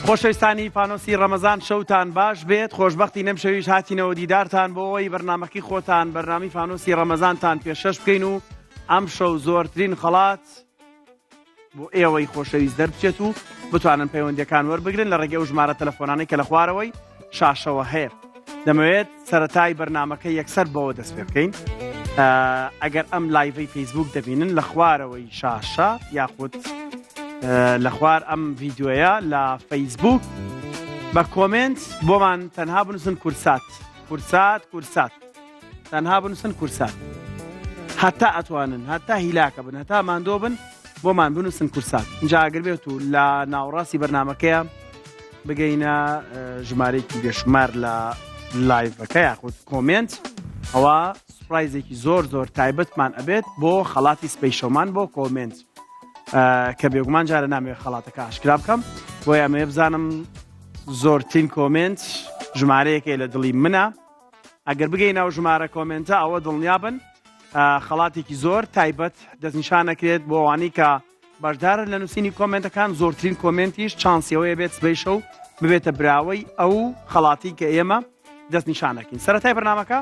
خۆشەویستانی فانۆسی ڕەمەزان شەوتان باش بێت خۆشببختی نەمشەویش هاتینەوە دیدارتان بۆ ئەوەی بەرنمەکەی خۆتان بەرنامی فانۆسی ڕەمەزانتان پێشەش بکەین و ئەم شەو زۆرترین خەڵات بۆ ئێوەی خۆشەویست دەربچێت و بتوانن پەیوەندیەکان وەربگرن لە ڕێگەی ئەو ژمارە تەلەفۆنانەی کە لە خوارەوەی شاشەوە هەیە. دەمەوێت سەتای بەرنمەکە یەکسەر بەوە دەست پێ بکەین ئەگەر ئەم live ەی فەیسبوک دەبینن لە خوارەوەی شاشە یاخود لە خوار ئەم ڤیددیوەیە لە فەیسبوک بە comment بۆمان تەنها بنووسن کورسات کورسات کورسات تەنها بنووسن کورسات هەتا ئەتوانن هەتا هیلاکە بن هەتا ماندۆ بن بۆمان بنووسن کورسات اینجا ئەگەر بێت و لە ناوەڕاستی بەرنمەکەیە بگەینە ژمارەیەکی بێشمار لە live ەکە یاخود comment ئەوە surprise ێکی زۆر زۆر تایبەتمان ئەبێت بۆ خەڵاتی سپەیشەومان بۆ comment کە بێگومان جارە نامەوێت خەڵاتەکە ئاشکرا بکەم بۆیە ئەمەوێ بزانم زۆرترین comment ژمارەیەکەی لە دڵی منە ئەگەر بگەینە ئەو ژمارە comment ە ئەوە دڵنیابن خەڵاتێکی زۆر تایبەت دەستنیشانەکرێت بۆ ئەوانەی کە بەشدارن لە نووسینی comment ەکان زۆرترین comment یش چانسیەوەی بێت سبەی شەو ببێتە براوەی ئەو خەڵاتی کە ئێمە دەستنیشانەکەین سەرەتای بەرنمەکە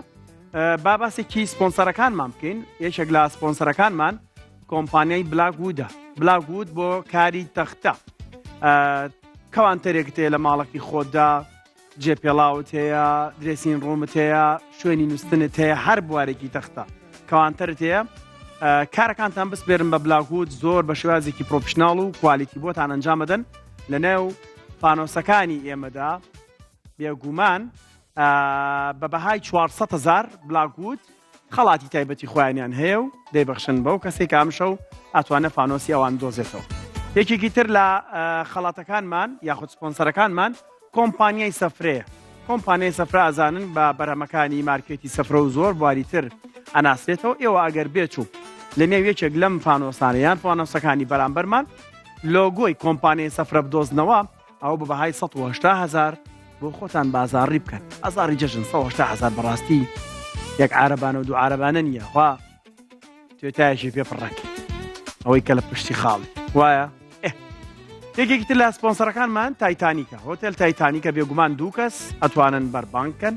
با باسێکی سپۆنسەرەکانمان بکەین یەکێک لە سپۆنسەرەکانمان کۆمپانیای بلاکوودە بلاکوود بۆ کاری تەختە counter ێک تێ لە ماڵەکی خۆتدا جێ پێڵاوت هەیە، dressing room ت هەیە، شوێنی نووستنت هەیە، هەر بوارێکی تەختە counter ت هەیە کارەکانتان بسپێرن بە بلاکوود زۆر بە شێوازێکی professional و quality بۆتان ئەنجام بدەن لە نێو فانۆسەکانی ئێمەدا بێگومان بە بەهای 400 هزار بلاکوود خەڵاتی تایبەتی خۆیانیان هەیە و دەیبەخشن بەو کەسێک کە ئەمشەو ئەتوانێت فانۆسی ئەوان دۆزێتەوە. یەکێکی تر لە خەڵاتەکانمان یاخود سپۆنسەرەکانمان کۆمپانیای سەفرەیە. کۆمپانیای سەفرە ئەزانن بە بەرهەمەکانی مارکێتی سەفرە و زۆر بواری تر ئەناسرێتەوە ئێوە ئەگەر بێچوو لە نێو یەکێک لەم فانۆسانە یان فانۆسەکانی بەرامبەرمان لۆگۆی کۆمپانیای سەفرە بدۆزنەوە ئەوە بە بەهای 180 هزار بۆ خۆتان بازاڕی بکەن بازاڕی جەژن 180 هزار بەڕاستی یەک عارەبانە و دوو عارەبانە نییە خوا توێتایەکی پێ پڕەکەیت ئەوەی کە لە پشتی خاڵی وایە یەکێکی تر لە سپۆنسەرەکانمان تایتانیکە هۆتێل تایتانیکە بێگومان دوو کەس ئەتوانن بەربانگ کەن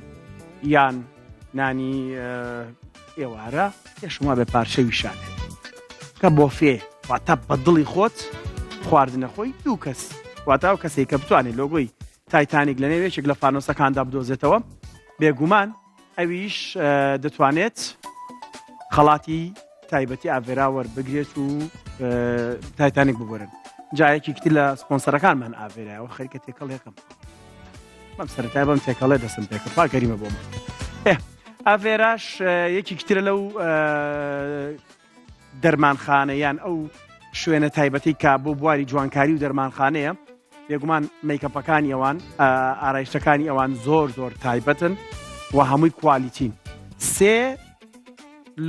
یان نانی ئێوارە پێشم وابێ پارچە ویشانێ کە بۆفێ واتە بە دڵی خۆت خواردنە خۆی دوو کەس واتا و کەسێک کە بتوانێت لۆگۆی تایتانیک لە نێو یەکێک لە فانۆسەکاندا بدۆزێتەوە بێگومان ئەویش دەتوانێت خەڵاتی تایبەتی ئاڤێرا وەربگرێت و تایتانیک ببورن جایەکی تر لە سپۆنسەرەکانمان ئاڤێرایەوە خەریکە تێکەڵ یەکەم بەم سەرەتای بەم تێکەڵێ دەستم پێکرد خوا کەریمە بۆ من ئاڤێراش یەکێکی ترە لەو دەرمانخانە یان ئەو شوێنە تایبەتی کە بۆ بواری جوانکاری و دەرمانخانەیە بێگومان makeup ەکانی ئەوان ئارایشتەکانی ئەوان زۆر زۆر تایبەتن و هەمووی quality ن سێ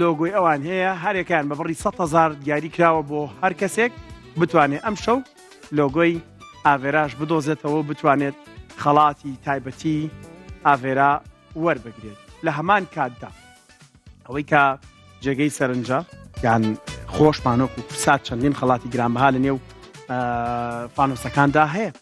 لۆگۆی ئەوان هەیە هەرێکیان بە بڕی 100 هزار دیاری کراوە بۆ هەر کەسێک بتوانێت ئەم شەو لۆگۆی ئاڤێراش بدۆزێتەوە و بتوانێت خەڵاتی تایبەتی ئاڤێرا وەربگرێت لە هەمان کاتدا ئەوەی کە جێگەی سەرنجە یان خۆشمانۆک و سات چەندین خەڵاتی گرانبەها لە نێو فانۆسەکاندا هەیە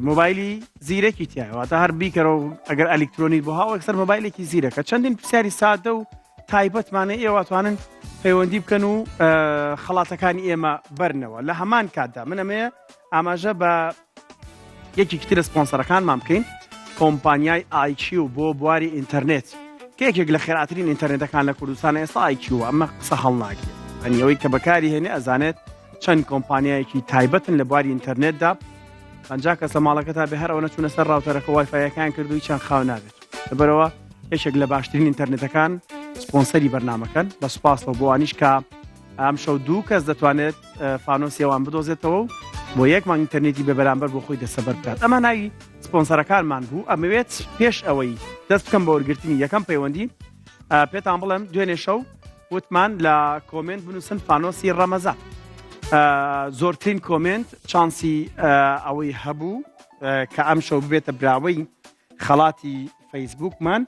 مۆبایلی زیرەکی تایە واتە هەر بیکەرەوە ئەگەر ئەلیکترۆنی بۆ هاوەکسەر مۆبایلێکی زیرەکە چەندین پرسیاری سادە و تایبەتمانە ئێوە توانن پەیوەندی بکەن و خەڵاتەکانی ئێمە بەرنەوە لە هەمان کاتدا من ئەمەیە ئاماژە بە یەکێکی ترە سپۆنسەرەکانمان بکەین کۆمپانیای ئایکیو بۆ بواری ئینتەرنێت کە یەکێک لە خێراترین ئینتەرنێتەکان لە کوردستان ئێستا ئایکیوە ئەمە قسە هەڵناگرێت ئەنی ئەوەی کە بەکاری هێنێ ئەزانێت چەند کۆمپانیایەکی تایبەتن لە بواری ئینتەرنێتدا 50 کەس لە ماڵەکەتا بێ هەر ئەوە چوونە سەر router ەکە وایفایەکان کردووی چەند خاو نابێت لەبەرەوە یەکێک لە باشترین ئینتەرنێتەکان سپۆنسەری بەرنمەکەن بە سوپاسەوە بۆوانیش کە ئەم شەو دوو کەس دەتوانێت فانۆسی ئەوان بدۆزێتەوە و بۆ یەک مانگ ئینتەرنێتی بێ بەرامبەر بۆ خۆی دەستەبەر بکات ئەمە ناوی سپۆنسەرەکانمان بوو ئەمەوێت پێش ئەوەی دەست بکەم بە وەرگرتنی یەکەم پەیوەندی پێتان بڵێم دوێنێ شەو وتمان لە comment بنووسن فانۆسی ڕەمەزان زۆرترین comment چانسی ئەوەی هەبوو کە ئەم شەو ببێتە براوەی خەڵاتی فەیسبووکمان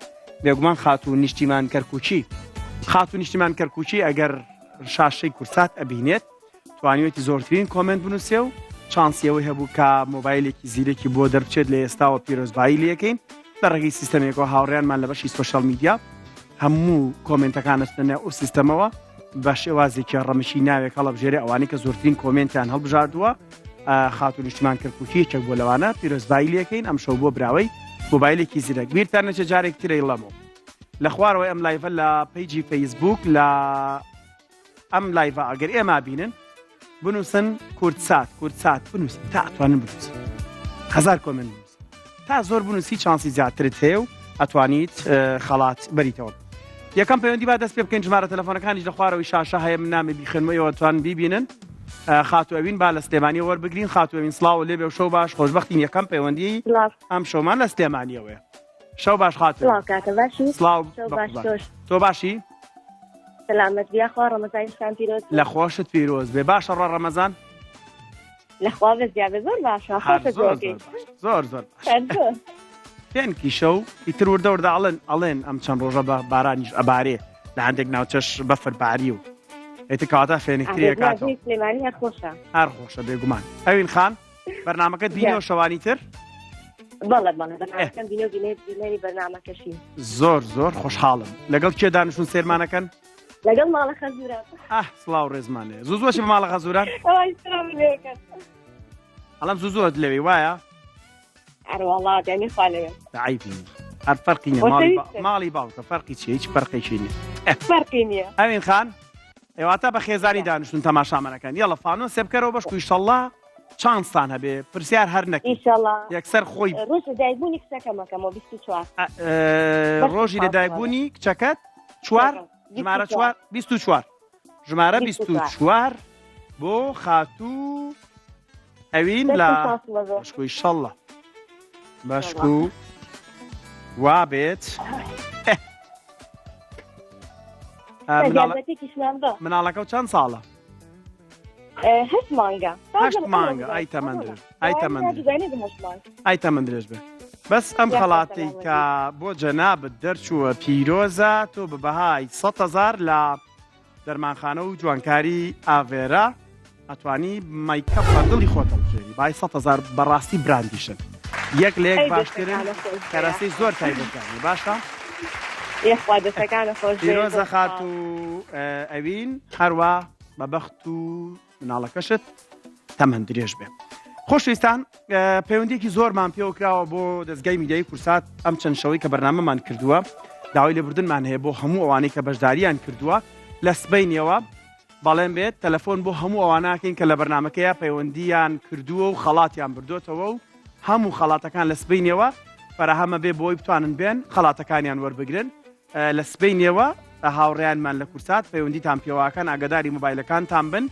بێگومان خاتوو نیشتیمان کەرکوکی خاتوو نیشتیمان کەرکوکی ئەگەر شاشەی کورسات ئەبینێت توانیوێتی زۆرترین comment بنووسێ و چانسی ئەوەی هەبوو کە مۆبایلێکی زیرەکی بۆ دەربچێت لە ئێستاوە پیرۆزبایی لەکەین لە ڕێگەی سیستەمێکەوە هاوڕیانمان لە بەشی social media هەموو comment ەکان ئەچنە نێو ئەو سیستەمەوە بە شێوازێکی ڕەمشی ناوێک هەڵبژێرێ ئەوانەی کە زۆرترین comment یان هەڵبژاردووە خاتو نیشتمان کەرکوکی یەکێک بۆ لەوانە پیرۆزبایی لەکەین ئەم شەو بۆ براوەی مۆبایلێکی زیرەک بیرتان نەچێت جارێک ترەی ڵەمۆ لە خوارەوەی ئەم live ە لە page ی فەیسبوک لە ئەم live ە ئەگەر ئێمە بینن بنووسن کوردسات کوردسات بنووسن تا ئەتوانن بنووسن هزار comment بنووسن تا زۆر بنووسی چانسی زیاترت هەیە و ئەتوانیت خەڵات بەریتەوە یەکەم پەیوەندی با دەست پێ بکەین ژمارە تەلەفۆنەکانیش لە خوارەوەی شاشە هەیە من نامێ بیخێنمەوە ئێوە توان بیبینن خاتو ئەوین با لە سلێمانی وەربگرین خاتو ئەوین سڵاو لێ بێ و شەو باش خۆشببختین یەکەم پەیوەندی ئەم شەومان لە سلێمانیەوەیە شەو باش خاتو سڵاو کاکە باشی سڵاو شەو باش تۆش تۆ باشی سەلامەت بیا خوا ڕەمەزانیشتان پیرۆز لە خۆشت پیرۆز بێ باشە ڕە ڕەمەزان لەخوا بە زیادە زۆر باشە خۆشە زۆر زۆر زۆر باش فێنکی شەو ئیتر وردە وردە ئەڵێن ئەڵێن ئەم چەند ڕۆژە بە بارانیش ئەبارێ لە هەندێک ناوچەش بەفر باری و ئێتر کەواتە فێنکتریەکاتەوە سلێمانی هەر خۆشە هەر خۆشە بێگومان ئەوین خان بەرنمەکەت بینەوە شەوانی تر بەڵێ بەڵێ بەرنامەکەم بینەوە بینەری بینەری بەرنامەکەشی زۆر زۆر خۆشحاڵم لەگەڵ کێ دانیشتون سێرمانەکەن لەگەڵ ماڵە خەزوران ئاه سڵاو ڕێزمان لێ زوو زووەشی بە ماڵە خەزوران ئەوای سڵاو لێکەن ئەڵەم زوو زووەت لەوێ وایە ئەرواڵا دەمی خوا لەوێ عیبی نییە هەر فەرقی نییە ماڵی با- ماڵی باوکە فەرقی چیە هیچ فەرقێکی نییە فەرقی نییە ئەوین خان ئێواتە بە خێزانی دانیشتون تەماشامانەکەن یاڵە فانۆسێ بکەرەوە بەشکو ئیشەڵڵا چانستان هەبێ پرسیار هەر نەکەی ئینشەڵا یەکسەر خۆی ڕۆژ لەدایکبوونی کچەکەمەکەمەوە 24 ڕۆژی لەدایکبوونی کچەکەت چوار ژمارە چوار 24 ژمارە 24 بۆ خاتوو ئەوین لە بەشکو ئیشەڵڵا بەشکو وا بێت مناڵەکە چەند ساڵە هەشت مانگە هەشت مانگە ئای تەمەن درێژ ئای تەمەن ئای تەمەن درێژ بێ بەس ئەم خەڵاتی کە بۆ جەنابت دەرچووە پیرۆزە تۆ بە بەهای 100هزار لە دەرمانخانە و جوانکاری ئاڤێرا ئەتوانی makeup بە دڵی خۆت هەڵبژێری بای 100 هەزار بەڕاستی براندیشن یەک لە یەک باشترن کەرەسەی زۆر تایبەتیان باشە یەخوا دەستەکانە خۆش پیرۆزە خاتوو ئەوین هەروە بە بەخت و مناڵەکەشت تەمەن درێژ بێ. خۆشویستان پەیوەندیەکی زۆرمان پێوە کراوە بۆ دەستگای میدیایی کورسات ئەم چەند شەوەی کە بەرنامەمان کردووە داوای لێبوردنمان هەیە بۆ هەموو ئەوانەی کە بەشداریان کردووە لە سبەینەوە بەڵێن بێت تەلەفۆن بۆ هەموو ئەواناکەین کە لە بەرنمەکەیە پەیوەندیان کردووە و خەڵاتیان بردوێتەوە و هەموو خەڵاتەکان لە سبەینەوە فەراهەمە بێ بۆی بتوانن بێن خەڵاتەکانیان وەربگرن لە سبەینێوە هاوڕێیانمان لە کورسات پەیوەندیتان پێواکەن ئاگداری مۆبایلەکانتان بن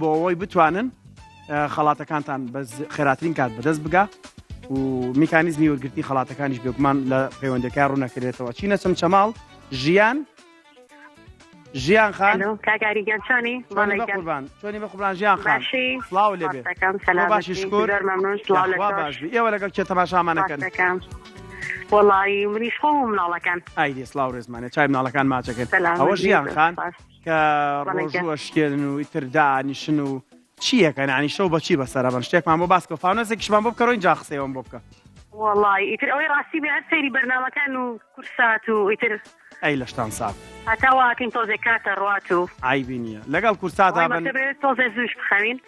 بۆ ئەوەی بتوانن خەڵاتەکانتان بە خێراترین کات بەدەست بگا و میکانیزمی وەرگرتنی خەڵاتەکانیش بێگومان لە پەیوەندەکە ڕوونەکرێتەوە چینە چەمچەماڵ ژیان ژیان خان کاگاریگەن چۆنی قوربان چۆنی بە قوربان ژیان خان سڵاو لێ بێ باشی شکر باش ئێوە لەگەڵ کێ تەماشامانەکەن وەڵی منیش خۆم و مناڵەکان ئایدی سڵاو ڕێزمانە چای مناڵەکان ماچەکەن ئەوە ژیان خان کە ڕۆژووە شکێنن و ئیتر دانیشن و چیەکەن ینی شەو بەچی بەسەرە بن شتێکمان بۆ باسکە فانۆسێکیشمان بۆ بکەڕۆین جا قسەیەوەم بۆ بکە وەڵی ئیتر ئەوەی ڕاستی بێ هەر سەیری بەرنامەکان و کورسات و ئیتر ئەی لەشتان ساغ. هەتا واکەین تۆزێ کاتە ڕوات و. عەیبی نییە لەگەڵ کورساتا بن. تۆزێ زووش بخەوین.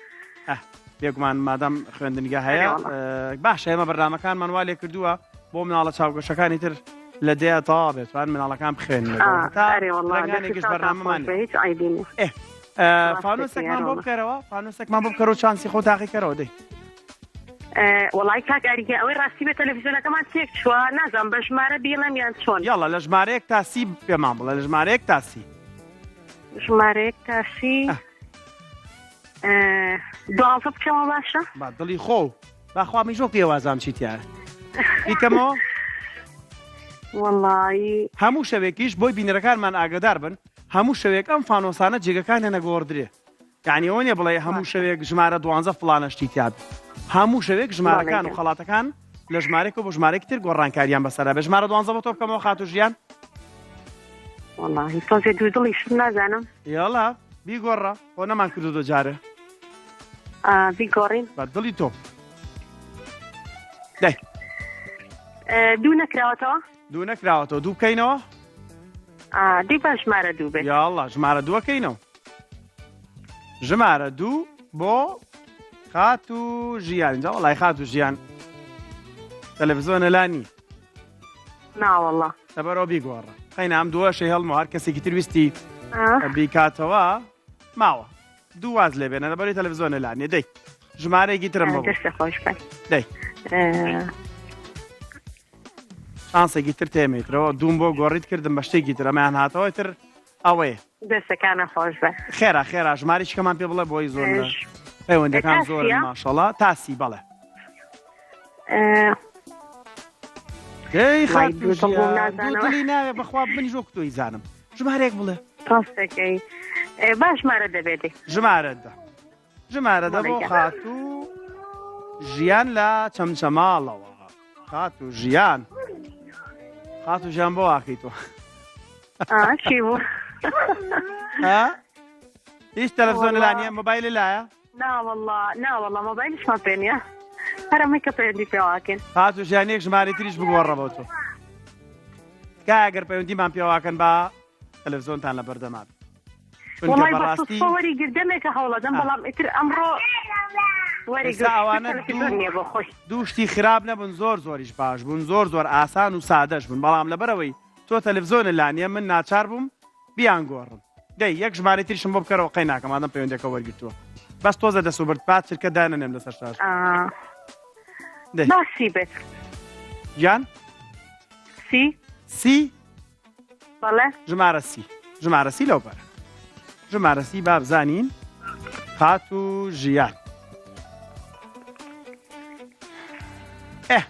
ئەه بێگومان مادام خوێندنگە هەیە باشە ئێمە بەرنامەکانمان وا لێ کردووە بۆ مناڵە چاوگەشەکانی تر لە دێ تەوا بێت توان مناڵەکان بخوێنن ڕەنگانێکیش بەرنامەمان هیچ عەیبی نییە. فانۆسێکمان بۆ بکەرەوە فانۆسێکمان بۆ بکەرەوە چانسی خۆ تاقیکەرەوە دەی. وەڵای کاک ئاریگە ئەوەی ڕاستی بێ تەلەفزیۆنەکەمان تێک چووە نازانم بە ژمارە بیڵێم یان چۆن یاڵا لە ژمارەیەک تا سی پێمان بڵێ لە ژمارەیەک تا سی ژمارەیەک تا سی دوازە بکەمەوە باشە با دڵی خۆ باخوا میژۆ پێوازام چی تایە بیکەمەوە وەڵی هەموو شەوێکیش بۆی بینەرەکانمان ئاگدار بن هەموو شەوێک ئەم فانۆسانە جێگەکانیان نەگۆڕدرێ یانی ئەوە نیە بڵێ هەموو شەوێک ژمارە دوانزە فڵانە شتی تیا بێ هەموو شەوێک ژمارەکان و خەڵاتەکان لە ژمارێک و بۆ ژمارێکی تر گۆڕانکاریان بەسەرا بێ ژمارە دوانزە بۆ تۆ بکەمەوە خاتوو ژیان وەڵاهی تۆزێ دوو دڵیشم نازانم یاڵا بیگۆڕە خۆ نەمان کردو دۆ جارێ. بیگۆڕین. بە دڵی تۆ. دەی. دوو نەکراوەتەوە؟ دوو نەکراوەتەوە دوو بکەینەوە؟ دی با ژمارە دوو بێت. یاڵڵا ژمارە دووەکەینەوە. ژمارە دوو بۆ خاتوو ژیان جا وەڵای خاتوو ژیان تەلەڤزیۆنە لا نییە. ناوەڵا. لەبەرەوە بیگۆڕە. قەینا ئەم دووەشی هەڵمەوە هەر کەسێکی تر ویستی بیکاتەوە ماوە. دوو واز لێ بێنە لەبەری تەلەڤزیۆنە لا نییە دەی ژمارەیەکی ترم بۆ دەستە خۆش بێ. دەی. شانسێکی تر تێمێترەوە دووم بۆ گۆڕیت کردم بە شتێکی تر ئەمەیان هاتەوە تر ئەوەیە. دەستەکانە خۆش بێ. خێرا خێرا ژمارەی کەمان پێ بڵێ بۆی زۆر لە پەیوەندەکان زۆر ماشەڵا تاسی بەڵێ. هەی خاتووی ناوێ بەخوا منیش وەک تۆی زانم ژمارێک بڵێ. ڕاستەکەی با ژمارە دەبێت. ژمارە دە ژمارە دە بۆ خاتوو ژیان لە چەمچەماڵەوە خاتوو ژیان خاتوو ژیان بۆ واکەی تۆ چی بوو هیچ تەلەڤزیۆن لا نییە مۆبایل لایە ناوەڵا ناوەڵا مۆبایلیشمان پێ نییە هەر ئەمەی کە پەیوەندی پێواکەین خاتوو ژیان یەک ژمارەی تریش بگۆڕە بۆ تۆ تکایە گەر پەیوەندیمان پێواکەن با تەلەڤزیۆنتان لە بەردەما بێت وڵی بەڕاستی وەری گردەمێکە هەوڵەدەم بەڵام ئیتر ئەمڕۆ ئەوانە دوو شتی خراپ نەبوون زۆر زۆریش باش بوون زۆر زۆر ئاسان و سادەش بوون بەڵام لەبەرەوەی تۆ تەلەڤزیۆنە لانیە من ناچار بووم بیان گۆڕم دەی یەک ژمارەی تریشم بۆ بکەرەوە قەی ناکەم ئادەم پەیوەندەکە وەرگرتووە بەس تۆزە دەست و برد با چرکە دانەنێم لەسەر شاش باسی بێت گیان سی سی بەڵێ. ژمارە سی ژمارە سی لەو بەرە ژمارە سی با بزانین خاتوو ژیان ئێ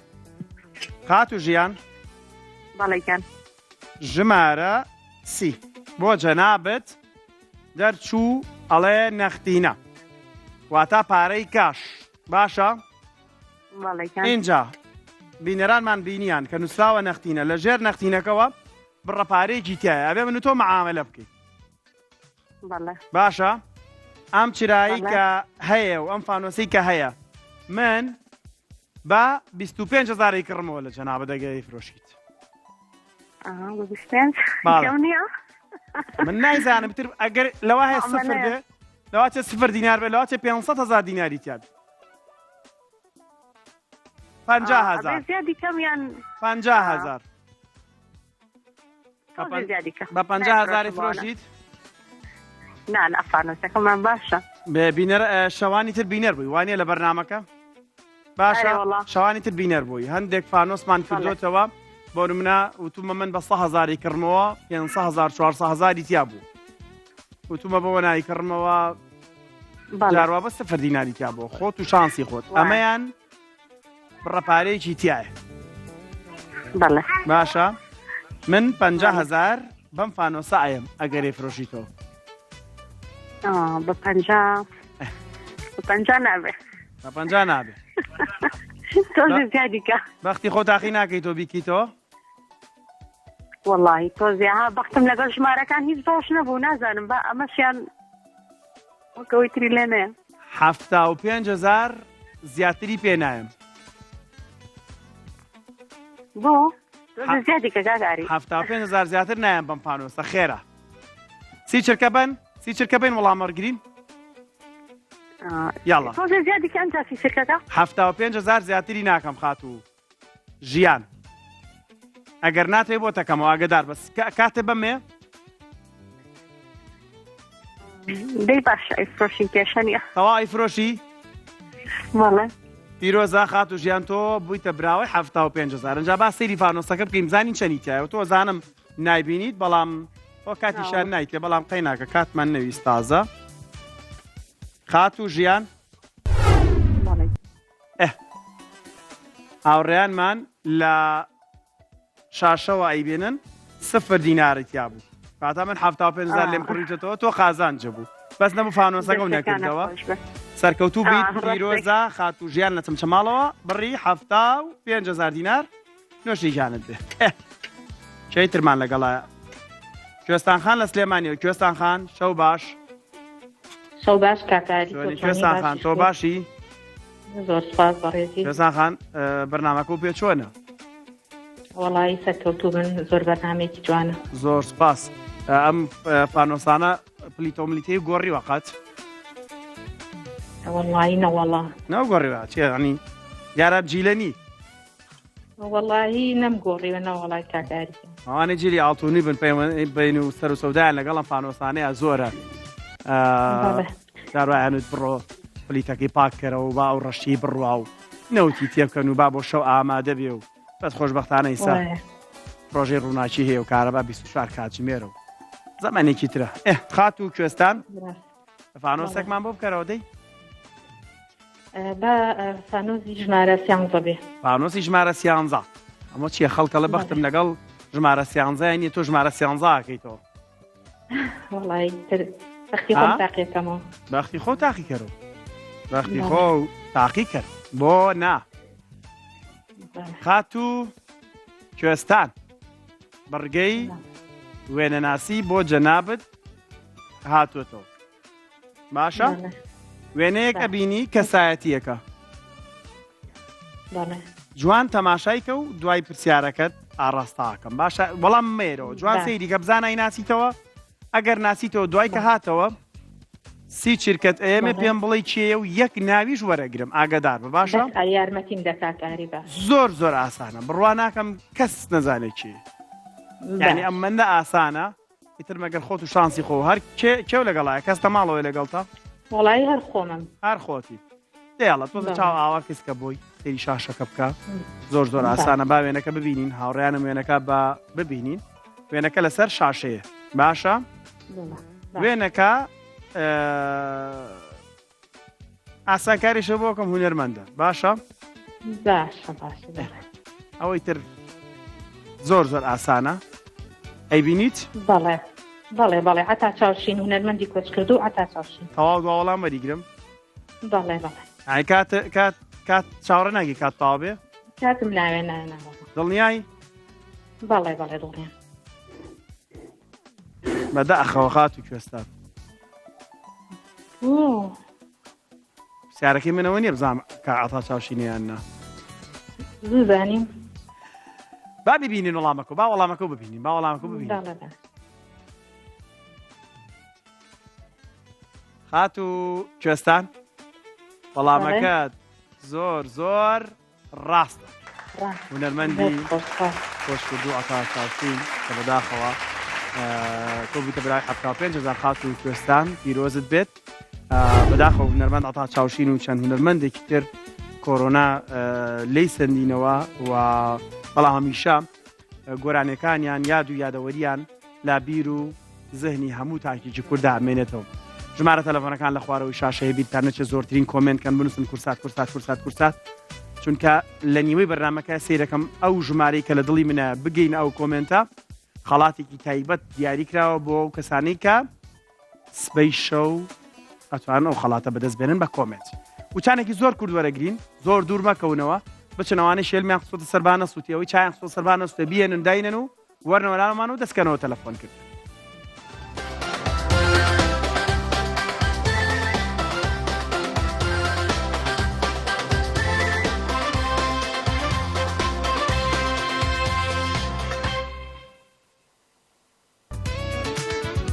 خاتوو ژیان بەڵێ گیان ژمارە سی بۆ جەنابت دەرچوو ئەڵێ نەختینە واتا پارەی کاش باشە ئینجا بینەرانمان بینیان کە نووسراوە نەختینە لە ژێر نەختینەکەوە بڕە پارەیەکی تایە ئەبێ من و تۆ معاملە بکەیت باشە ئەم چرایی کە هەیە و ئەم فانۆسی کە هەیە من بە 25 هزاری کڕمەوە لە جەنابە دەگەی فرۆشیت من نایزانم تر ئەگەر لەوە هەیە سفر بێ لەواچێ سفر دینار بێ لەواچێ 500 هزار دیناری تیا بێ 50 هزار زیادی کەم یان 50 هزار زیادی کەم بە 50 هزاری فرۆشیت نا نا فانۆسەکەمان باشە بێ بینەر شەوانی تر بینەر بووی وانە لە بەرنمەکە باشە شەوانی تر بینەر بووی هەندێک فانۆسمان کردوتەوە بۆ نمونە وتومە من بە 100 هزاری کڕمەوە 500 هزار 400 هزاری تیا بوو وتومە بەوە نایکڕمەوە جاروا بە سفر دیناری تیا بۆ خۆت و شانسی خۆت ئەمەیان بڕە پارەیەکی تایە باشە من 50 هزار بەم فانۆسە ئەیەم ئەگەرێ فرۆشیتەوە بە پ پ نابێ بە پ نابێ زیادیکە بەختی خۆ تاقی ناکەی تۆ بیکیتەوە وەڵاهی تۆزێ ها بەختم لەگەڵ ژمارەکان هیچ باش نەبوو نازانم با ئەمەشیان وەکەوەی تری لێ نەیە. 75 هەزار زیاتری پێ نایەم. بۆ تۆزێ زیادی کە کاک ئاری. 75 هەزار زیاتر نایەم بەم پانۆسە خێرا. 30 چرکە بن 30 چرکە بین وەڵام وەرگرین. یاڵا. تۆزێ زیادی کە ئەمجا 30 چرکەکە. 75 هەزار زیاتری ناکەم خاتوو. ژیان ئەگەر ناتەوێ بۆ تەکەمەوە ئاگدار بەس کاتێ بەمێ دەی باش ئەیفرۆشین کێشە نییە تەوا ئەیفرۆشی بەڵێ پیرۆزە خاتو ژیان تۆ بوویتە براوەی 75 هەزار ئەنجا با سەیری فانۆسەکە بکەین بزانین چەنی تایە تۆ زانم نایبینیت بەڵام ئەو کاتیشان نایتێ بەڵام قەی ناکە کاتمان نەویست تازە خاتو ژیان ئه هاوڕێیانمان لە شاشەوە ئەیبێنن سفر دیناری تیا بوو کاتا من 75 هەزار لێم کڕیتەوە تۆ قازانجە بوو بەس نەبوو فانۆسەکەم نەکردەوە سەرکەوتوو بیت پیرۆزە خاتوو ژیان لە چەمچەماڵەوە بڕی 75 هەزار دینار نۆشی گیانت بێ کێی ترمان لەگەڵە کوێستان خان لە سلێمانیەوە کوێستان خان شەو باش. شەو باش کاک ئاری تۆ چۆنی چۆنی کوێستان خان باشی تۆ شکر باشی؟ زۆر سپاس بەڕێزی. کوێستان خان بەرنامەکە و پێ چۆنە؟ وەڵایی سەرکەوتوو بن زۆر بەرنامەیەکی جوانە. زۆر سپاس ئەم فانۆسانە پلیتۆملیتەی گۆڕیوە قەت؟ وەڵایی نەوەڵا. نەگۆڕیوە چێ ینی دیارە جیلە نی؟ وەڵاهی نەمگۆڕیوە نەوەڵای کاک ئاری. ئەوانەی جیلی ئاڵتونی بن بین و سەر و سەودایان لەگەڵم فانۆسانەیە زۆرە داروایانت بڕۆ پلیتەکەی پاککەرەوە با ئەو ڕەشی بڕوا و نەوتی تێبکەن و با بۆ شەو ئامادە بێ و بەس خۆشببختانە ئیسا ڕۆژەی ڕووناکی هەیە و کارەبا 24 کاتژمێرە و زمانێکی ترە ئێ خات و کوێستان فانۆسێکمان بۆ بکەرەوە دەی با فانۆزی ژمارە سیانزە بێ. فانۆسی ژمارە سیانزە ئەمە چییە خەڵکەڵە بەختم لەگەڵ ژمارە سیانزای نیە تۆ ژمارە سیانزاکەیتەوە وەڵی تر بەختی خۆم تاقیەکەمەوە بەختی خۆ تاقیکەرەوە بەختی خۆ تاقی کەر بۆ نا خاتوو کوێستان بڕگەی وێنەناسی بۆ جەنابت هاتووەتەوە باشە وێنەیەک ئەبینی کەسایەتیەکە جوان تەماشای کە و دوای پرسیارەکەت ئاڕاستاکەم باشە وەڵام مێرەوە جوان سەیری کە بزانای ناسیتەوە ئەگەر ناسیتەوە دوای کە هاتەوە سی چرکەت ئێمە پێم بڵێ کێیە و یەک ناویش وەرەگرم ئاگدار بە باشە یارمەتیم دەکات ئاری باش زۆر زۆر ئاسانە بڕوا ناکەم کەس نەزانێت کێ یعنی ئەم مندە ئاسانە ئیتر مەگەر خۆت و شانسی خۆ هەر کێو لەگەڵایە کەس لە ماڵەوەی لەگەڵتە وەڵایی هەر خۆمم هەر خۆتی دەیاڵە تۆزە چاو ئاوا کەسکە بۆی سەیری شاشەکە بکە زۆر زۆر ئاسانە با وێنەکە ببینین هاوڕیانم وێنەکە بە ببینین وێنەکە لەسەر شاشەیە باشە وێنەکە ئاسانکاریشە بۆکەم هونەرمەندە باشە باشە باشە ئەوەی تر زۆر زۆر ئاسانە ئەیبینیت بەڵێ بەڵێ بەڵێ عتا چاوشین هونەرمەندی کۆچ کردو عتا چاوشین تەواو دوا وەڵام وەریگرم بەڵێ بەڵێ ئای کات کات کات چاوەڕێ ناگی کات تەواو بێ کاتم ناوێ نا دڵنیای بەڵێ بەڵێ دڵنیا بەداخەوە خاتوو کوێستان پرسیارەکەی منەوە نییە بزانام کا عەتا چاوشینیان نا زوو زانیم با ببینین وەڵامەکە با وەڵامەکە ببینین با وەڵامەکە ببینین خاتوو کوێستان وەڵامەکە زۆر زۆر ڕاستە هونەرمەندی کۆچکردوو عەتا چاوشین کە بەداخەوە تۆ بوویتە برای 75 هزار خاتوو کوێستان پیرۆزت بێت بەداخەوە هونەرمەند عەتا چاوشین و چەند هونەرمەندێکی تر کۆرۆنا لی سندینەوە و بەڵام هەمیشە گۆرانیەکانیان یاد و یادەوەریان لا بیر و زهنی هەموو تاکێکی کوردا ئەمێنێتەوە. ژمارە تەلەفۆنەکان لە خوارەوەی شاشەیە بیرتان نەچێت زۆرترین comment کەن بنووسن کورسات کورسات کورسات کورسات چونکە لە نیوەی بەرنمەکە سیرەکەم ئەو ژمارەی کە لە دڵی منە بگەین ئەو comment ە خەڵاتێکی تایبەت دیاری کراوە بۆ ئەو کەسانی کە سبەی شەو ئەتوانن ئەو خەڵاتە بەدەست بێنن بە comment وچانێکی زۆر کورد وەرەگرین زۆر دوور مەکەونەوە بچنەوانەی شێلمیان خستۆتە سەربانە سووتی ئەوەی چایان خستۆ سەربانە سوتە بیێنن داینن و وەرنەوە لامان و دەستکەنەوە تەلەفۆن کرد.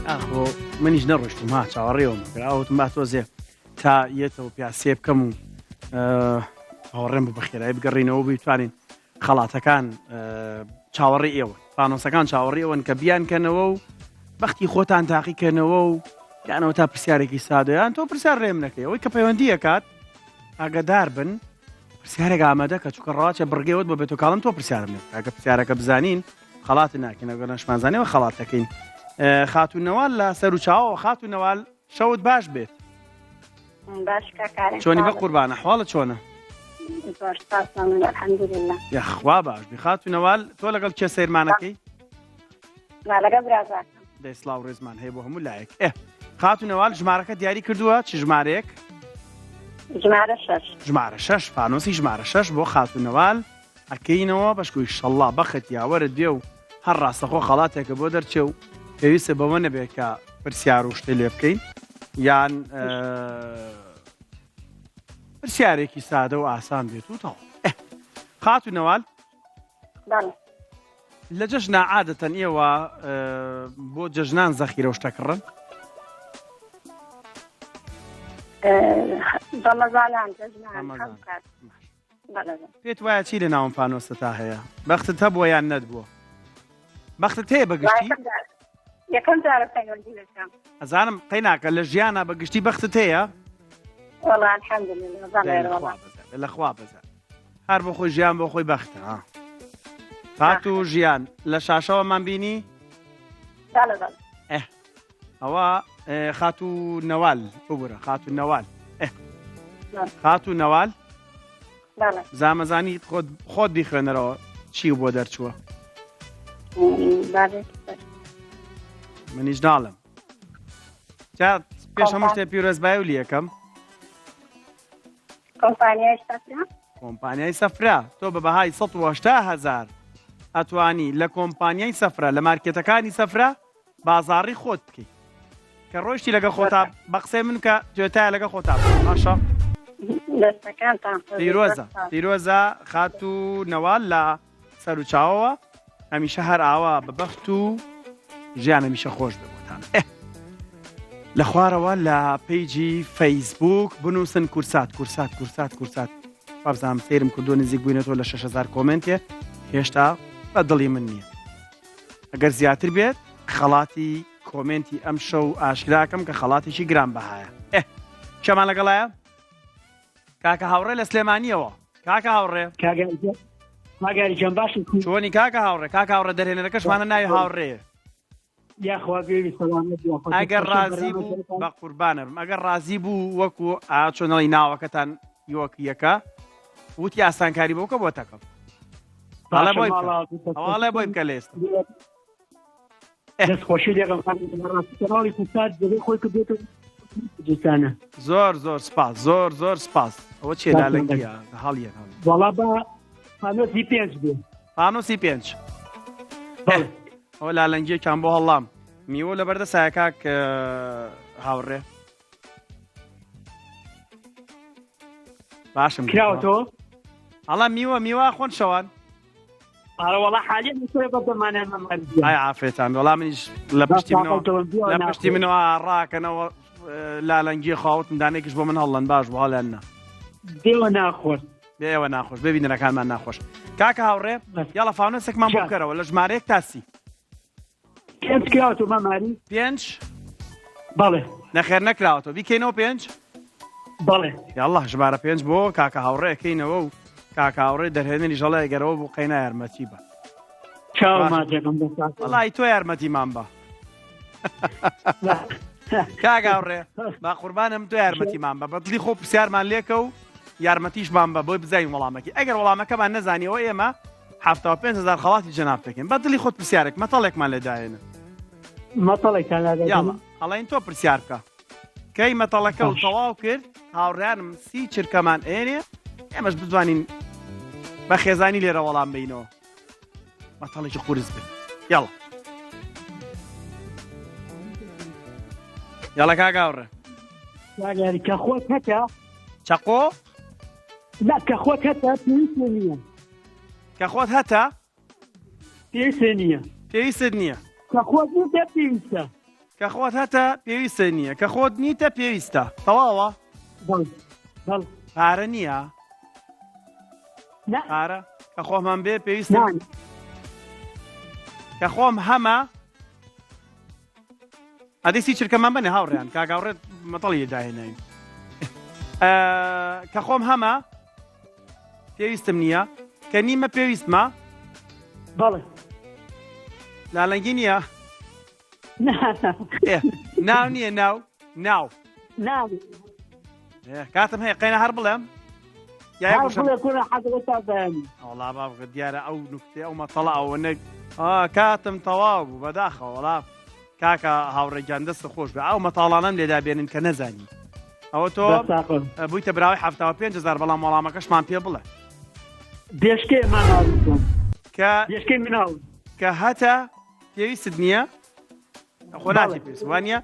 ئاخۆ منیش نەڕۆشتم ها چاوەڕێەوە مەکرا ئەوتم با تۆزێ تا یەتەوە پیاسێ بکەم و هاوڕێم بە بەخێرایی بگەڕینەوە بتوانین خەڵاتەکان چاوەڕێ ئێوە فانۆسەکان چاوەڕێ ئەوەن کە بیانکەنەوە و بەختی خۆتان تاقیکەنەوە و یانەوە تا پرسیارێکی سادەیان تۆ پرسیار ڕێم نەکەی ئەوەی کە پەیوەندیەکات ئاگدار بن پرسیارێک ئامادە کە چکە ڕاچە بڕگەوت بۆ بێتۆ کاڵم تۆ پرسیارم نەکە پرسیارەکە بزانین خەڵات ناکەین ئەگەر نەشمانزانیەوە خەڵات دەکەین خاتوو نەوال لە سەر و چاوەوە خاتوو نەوال شەوت باش بێت باش کاکارێ چۆنی بە قوربانە حواڵە چۆنە زۆر سپاس مەمنون الحمدلله یاخوا باش بی خاتوو نەوال تۆ لەگەڵ کێ سەیرمانەکەی نا لەگەڵ برازاکەم دەی سڵاو ڕێزمان هەیە بۆ هەموو لایەک ئێ خاتوو نەوال ژمارەکە دیاری کردووە چ ژمارەیەک ژمارە شەش ژمارە شەش فانۆسی ژمارە شەش بۆ خاتوو نەوال ئەکەینەوە بەشکو ئیشەڵا بەخت یاوەرت بێ و هەر ڕاستەخۆ خەڵاتێکە بۆ دەرچێ و پێویستە بەوە نەبێ کە پرسیار و شتێ لێ بکەین. یان پرسیارێکی سادە و ئاسان بێت و تەواو. خاتوو نەوال لە جەژنا عادەتەن ئێوە بۆ جەژنان زەخیرە و شتەکڕن؟ پێت وایە چی لە ناوم فانۆسە تا هەیە بەختت هەبووە یان نەتبووە بەختت هەیە بەگشتی یەکەم جارە پەیوەندی دەکەم ئەزانم قەیناکە لە ژیانە بە گشتی بەختت هەیە وەڵا الحمدلله بەڵێ وەڵا لە خوا بەزە هەر بۆ خۆی ژیان بۆ خۆی بەختە ها خاتوو ژیان لە شاشەوەمان بینی بەڵێ بەڵێ ئه ئەوە خاتوو نەوال ببورە خاتوو نەوال خاتوو نەوال زامەزانی خۆت خۆت بیخوێنەرەوە چی و بۆ دەرچووە منیش ناڵم جا پێش هەموو شتێ پیرۆزبای و لیەکەم کۆمپانیای سەفرا کۆمپانیای سەفرا تۆ بە بەهای 180 هزار ئەتوانی لە کۆمپانیای سەفرا لە مارکێتەکانی سەفرا بازاڕی خۆت بکەی کە ڕۆیشتی لەگە خۆتا بە قسەی من کە توێتای لەگە خۆتا باشە پیرۆزە پیرۆزە خاتوو نەوال لە سەر و چاوەوە هەمیشە هەر ئاوا بە بەخت و ژیان هەمیشە خۆش بێ بۆتان لە خوارەوە لە page ی فەیسبوک بنووسن کورسات کورسات کورسات کورسات وابزانم سەیرم کردو نزیک بووینەتەوە لە 6000 comment ێ هێشتا بە دڵی من نییە ئەگەر زیاتر بێت خەڵاتی comment ی ئەم شەو ئاشکراکەم کە خەڵاتێکی گران بەهایە ئێ کێمان لەگەڵایە کاکە هاوڕێ لە سلێمانیەوە کاکە هاوڕێ کاگەریجان باش چۆنی کاکە هاوڕێ کاکە هاوڕێ دەرهێنەرەکەشمانە ناوی هاوڕێ ئەگەر ڕازی بوو بە قوربانە بم ئەگەر ڕازی بوو وەکو ئاچۆنەڵی ناوەکەتان یوەک یەکە وتی ئاسانکاری بۆکە بۆ تەکەم ئەڵێ بۆی بکە لە ئێستا دەست خۆشی لێگەم ڕاستی کوردستان جێگەی خۆی کردێت کوردستانە زۆر زۆر سپاس زۆر زۆر سپاس ئەوە چێ لالەنگیە هەڵیە وەڵا بە پانۆسی پێنج بێ پانۆسی پێنج ئەوە لالەنگیەکان بۆ هەڵام میوە لە بەردە سایکاک هاوڕێ باشم کراوەتەوە ئەڵا میوە میوە خۆن شەوان ئارە وەڵا حالیە مسۆی بەردەمانە ئای عافێتان وەڵا منیش لە پشتی منەوە لە پشتی منەوە ڕاکەنەوە لالەنگی خواوتم دانێکیش بۆ من هەڵەن باش بۆ هەڵیان نا دێوە ناخۆش بێوە ناخۆش ببینەرەکانمان ناخۆش کاکە هاوڕێ یاڵە فاونەسێکمان بۆ بکەرەوە لە ژمارەیەک تاسی پێنج کراوەتەوە ماماری پێنج بەڵێ نەخێر نەکراوەتەوە بیکەینەوە پێنج بەڵێ یاڵڵا ژمارە پێنج بۆ کاکە هاوڕێکەینەوە و کاکە هاوڕێ دەرهێنەری ژەڵێ گەرەوە بوو قەینا یارمەتی بە وەڵی تۆ یارمەتیمان بە کاک هاوڕێ با قوربانم تۆ یارمەتیمان بە بەدڵی خۆ پرسیارمان لێکە و یارمەتیشمان بە بۆی بزانین وەڵامەکەی ئەگەر وەڵامەکەمان نەزانیەوە ئێمە 75 هزار خەڵاتی جەناب دەکەین بە دڵی خۆت پرسیارێک مەتەڵێکمان لێ داێنە مەتەڵێکتان یاڵا ئەڵێن تۆ پرسیار بکە کەی مەتەڵەکە و تەواو کرد هاوڕیانم سی چرکەمان ئێنێ ئێمەش بتوانین بە خێزانی لێرە وەڵام بینەوە مەتەڵێکی قورس بێت یاڵا یاڵە کاگاوڕێ کە خۆت هەتە چەقۆ لا کە خۆت هەتە پێویست نییە کە خۆت هەتە پێویست نییە پێویستت نییە کە خۆت نیتە پێویستە کە خۆت هەتە پێویستە نییە کە خۆت نیتە پێویستە تەواوە پارە نییە پارە کە خۆمان بێ پێویستە کە خۆم هەمە ئەدی سی چرکەمان بنێ هاوڕیان کاگاڕێت مەتەڵی داهێناین کە خۆم هەمە پێویستم نییە کە نیمە پێویستمە بەڵێ لالەنگی نییە ناو نییە ناو ناو ناو کاتم هەیە قەینە هەر بڵێم وەڵا بابگە دیارە ئەو نوکتێ ئەو مەتەڵە ئەوە نەک کاتم تەواو بوو بەداخەوە وەڵا کاکە هاوڕێگیان دەست خۆش بێ ئەو مەتاڵانم لێدا بێنن کە نەزانی ئەوە تۆ بوویتە براوەی 75 هزار بەڵام وەڵامەکەشمان پێ بڵێ بێشکێ کە بێشکەی مناڵ کە هەتە پێویستت نییە خۆ ناچی پێویست وانە؟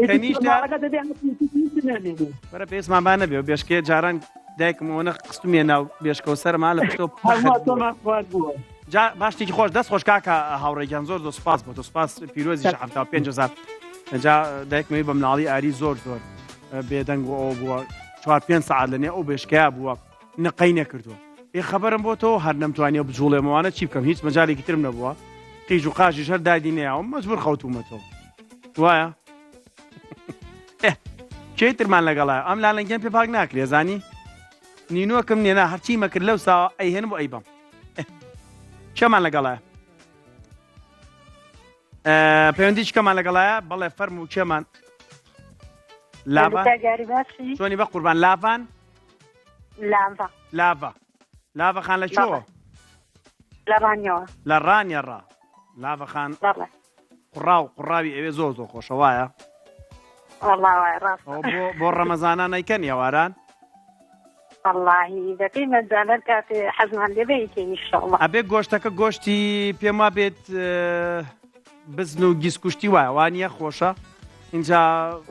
کەنیشتە بەرە پێستمان با نەبێ و بێشکێ جاران دایکم ئەوەنە قستمیە ناو بێشکە و سەرما لە پشتۆ بووە. جا باشتێکی خۆش دەست خۆش کاکە هاوڕێگیان زۆر زۆر سپاس بۆ تۆ سپاس پیرۆزی 75 هزار جا دایکمەوەی بە مناڵی ئاری زۆر زۆر بێدەنگ و ئەوە بووە چوار پێنج سەعات لەنێ ئەو بێشکەیە بووە نقەی نەکردووە ئێ خەبەرم بۆ تۆ هەر نەمتوانیە بجوڵێمەوانە چی بکەم هیچ مەجالێکی ترم نەبووە قیژ و قاژیش هەر دادی نەیاوم مەجبور خەوتومەتەوە وایە کێی ترمان لەگەڵە ئەم لالەنگیان پێ پاک ناکرێ زانی نینۆکم نیە نا هەرچی مەکرد لەو ساوە ئەیهێنم و ئەیبەم کێمان لەگەڵە پەیوەندی چکەمان لەگەڵایە بەڵێ فەرم و کێمان لاڤا چۆنی بە قوربان لاڤان لاڤا لاڤا لاڤا خان لە چۆ لە ڕانیەوە لە ڕانیە ڕا لاڤا خان قوڕاو قوڕاوی ئەوێ زۆر زۆر خۆشە وایە؟ وەڵا وایە ڕاستە. ئەوە بۆ بۆ ڕەمەزانان ئەیکەن ئێواران؟ وەڵاهی بەپێی مەجال هەر کاتێ حەزمان لێ بێ ئەیکەین ئیشەڵڵا. ئەبێ گۆشتەکە گۆشتی پێم وا بێت بزن و گیسکوشتی وایە وانە خۆشە اینجا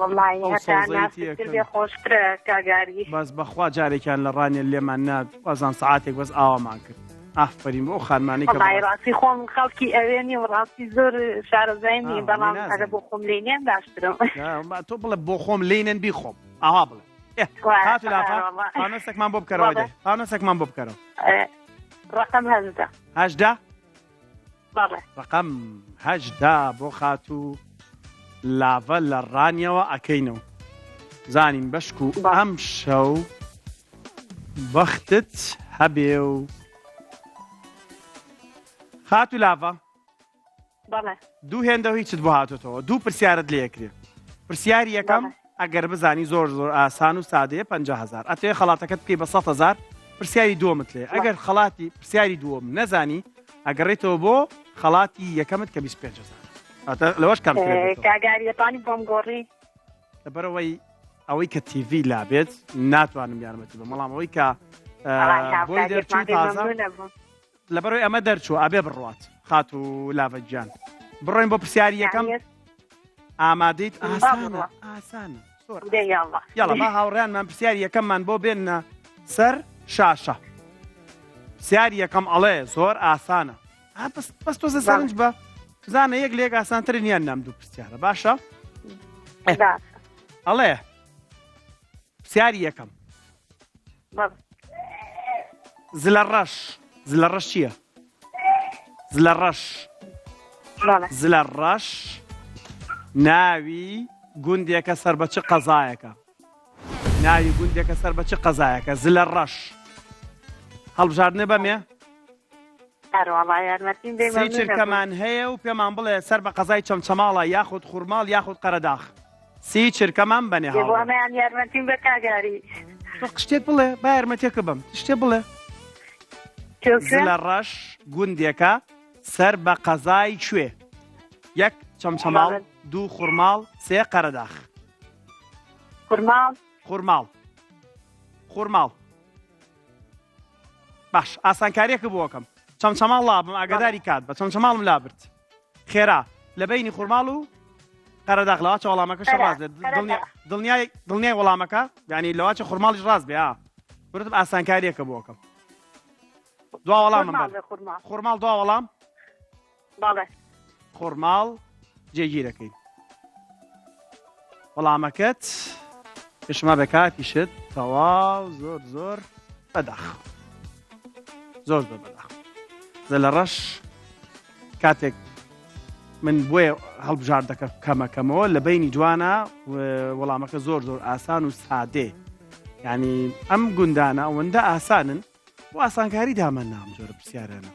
وەڵاهی ئەو هەتا سەوزەی ناسکتر تێکەن. بێ خۆشترە کاگاری. بەس بەخوا جارێکیان لە ڕانیە لێمان نات وازان سەعاتێک بەس ئاوامان کرد. ئافەرین بۆ ئەو خانمانەی کە وەڵای ڕاستی خۆم خەڵکی ئەوێ نیم ڕاستی زۆر شارەزای نیم بەڵام نازانم. ئەگە بۆ خۆم لێی نێم باشترم تۆ بڵێ بۆ خۆم لێی نەن بیخۆم ئاوا بڵێ ئێ، وایە، خاتو لافا وەڵا. فانۆسێکمان بۆ بکەرەوە بەڵێ. دەی فانۆسێکمان بۆ بکەرەوە ئێ، ڕقم 18 18 بەڵێ ڕقم 18 بۆ خاتوو لاڤە لە ڕانیەوە ئەکەینەوە زانین بەشک و بەڵێ. ئەم شەو بەختت هەبێ و خاتوو لاڤە بەڵێ دوو هێندە و هیچت بۆ هاتۆتەوە دوو پرسیارت لێ ئەکرێ پرسیاری یەکەم بەڵێ. ئەگەر بزانی زۆر زۆر ئاسان و سادەیە 50 هەزار ئەتەوێ خەڵاتەکەت بکەی بە 100 هەزار پرسیاری دووەمت لێ ئەگەر خەڵاتی پرسیاری دووەم نەزانی ئەگەڕێتەوە بۆ خەڵاتی یەکەمت کە 25 هەزار ئەتە لەوەش کەمتر ئێ، بێتەوە. کاگاریەکانی بۆم گۆڕی لەبەرئەوەی ئەوەی کە تیڤی لابێت ناتوانم یارمەتی بەم بەڵام ئەوەی کە بۆی دەرچوو تازە لەبەرەوەی ئەمە دەرچوو ئەبێ بڕوات خاتوو لاڤە گیان بڕۆین بۆ پرسیاری یەکەم ئامادەیت ئاسانە ئاسانە زۆر یاڵا با هاوڕێیانمان پرسیاری یەکەممان بۆ بێنە سەر شاشە پرسیاری یەکەم ئەڵێ زۆر ئاسانە بەس بەس تۆزە سەرنج بە بزانە یەک لێک ئاسانترن یان نام دوو پرسیارە باشە ئەڵێ پرسیاری یەکەم زلە ڕەش زلە ڕەش چییە؟ زلە ڕەش زلە ڕەش ناوی گوندێکە سەر بە چ قەزایەکە ناوی گوندێکە سەر بە چ قەزایەکە زلە ڕەش هەڵبژاردنێ بەمێ سی چرکەمان هەیە و پێمان بڵێ سەر بە قەزای چەمچەماڵە یاخود خورماڵ یاخود قەرەداخ سی چرکەمان بەنێ هاوڕێ. یارمەتیم بە کاگاری شتێک بڵێ با یارمەتیەکە بم شتێ بڵێ زلە ڕەش گوندێکە سەر بە قەزای کوێ یەک چەمچەماڵ دوو خورماڵ سێ قەرەداخ خورماڵ خورماڵ خورماڵ باش ئاسانکاریەکە بۆکەم چەمچەماڵ لابم ئاگاداری کات بە چەمچەماڵم لابرد خێرا لە بینی خورماڵ و قەرەداغ لەواچە وەڵامەکە ڕاست بێت دڵنیای دڵنیای وەڵامەکە یعنی لەواچە خورماڵیش ڕاست بێ برتم ئاسانکاریەکە بۆکەم دوا وەڵامم خورماڵ دوا وەڵام بەڵێ. خورماڵ جێگیرەکەین. وەڵامەکەت پێشما بە کاتیشت تەواو زۆر زۆر بەداخ زۆر زۆر بەداخ زە لە ڕەش کاتێک من بۆیە هەڵبژاردەکە کەمەکەمەوە لە بینی جوانە وەڵامەکە زۆر زۆر ئاسان و سادێ ینی ئەم گوندانە ئەوەندە ئاسانن بۆ ئاسانکاری دامان نا ئەم جۆرە پرسیارانە.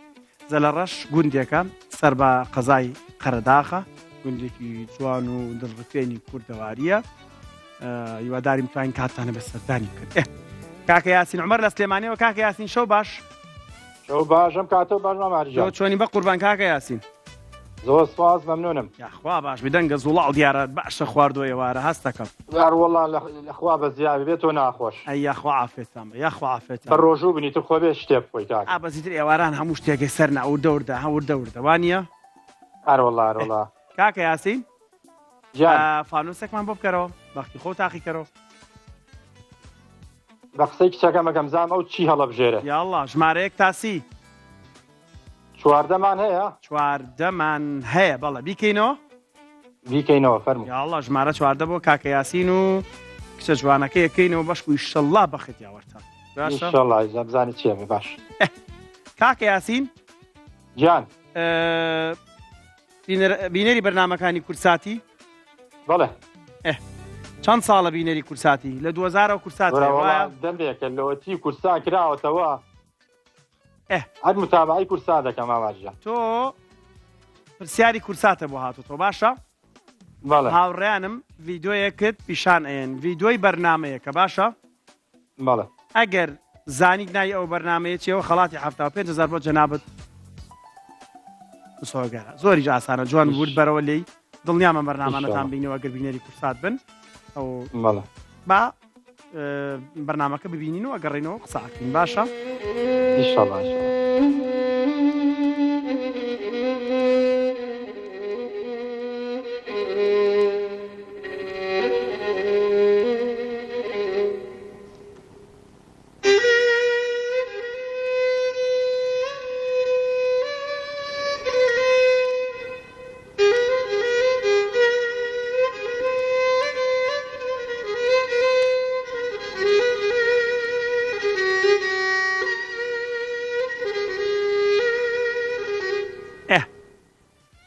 زەلەڕەش گوندێکە سەر بە قەزای قەرەداخە، گوندێکی جوان و دڵڕفێنی کوردەوارییە. هیواداریم توانین کاتتانە بە سەردانی بکەن. کاکە یاسین عومەر لە سلێمانیەوە کاکە یاسین شەو باش. شەو باشم کاتۆ باش مام هاری جان. چۆنی بە قوربان کاکە یاسین. زۆر سپاس مەمنونم. یاخوا باش بی دەنگە زوڵاڵ دیارە باشە خواردوە ئێوارە هەستەکەم. ئەروەڵا لەخوا بەزیابی بێ تۆ ناخۆش. ئەی یاخوا عافێتان بێ یاخوا عافێتان بە ڕۆژوو بنی تر خۆ بێ شتێ بخۆی کاکە. ئا بەس ئیتر ئێواران هەموو شتێکەی سەر نا وردە وردە ها وردە وردە وانیە؟ ئەروەڵا ئەروەڵا. کاکە یاسین. گیان. فانۆسێکمان بۆ بکەرەوە بەختی خۆ تاقیکەرەوە. بە قسەی کچەکەم ئەکەم زام ئەو چی هەڵەبژێرێ. یاڵڵا ژمارەیەک تا سی. چواردەمان هەیە؟ چواردەمان هەیە بەڵێ بیکەینەوە؟ بیکەینەوە فەرموو. یاڵڵا ژمارە 14 بۆ کاکە یاسین و کچە جوانەکە یەکەینەوە بەشک و ئیشەڵڵا بەخت یاوەرتان. باشە؟ ئیشەڵڵا بزانی چیە بێ باش. کاکە یاسین گیان. بینەری بەرنامەکانی کوردساتی؟ بەڵێ. ئه چەند ساڵە بینەری کوردساتی؟ لە 2000 کورسات دەمێکە لەوەتی کورسان کراوەتەوە هەر متابعی کورسا دەکەم ئاماژە تۆ پرسیاری کورساتە بۆ هاتوتەوە باشە هاوڕیانم ڤیددیویەکت پیشان ئەیەن ڤیددیۆی بەرنمەیەکە باشە بەڵێ. ئەگەر زانیت ناوی ئەو بەرنامەیە چیەوە خەڵاتی 75000 بۆ جەنابت مسۆگەرە زۆریش ئاسانە جوان ورد بەرەوە لێی دڵنیامە بەرنامانەتان بینەوە گەر بینەری کورسات بن ئەو بەڵێ با بەرنامەکە ببینین و ئەگەڕینەوە قساکەین باشە ئینشاڵڵا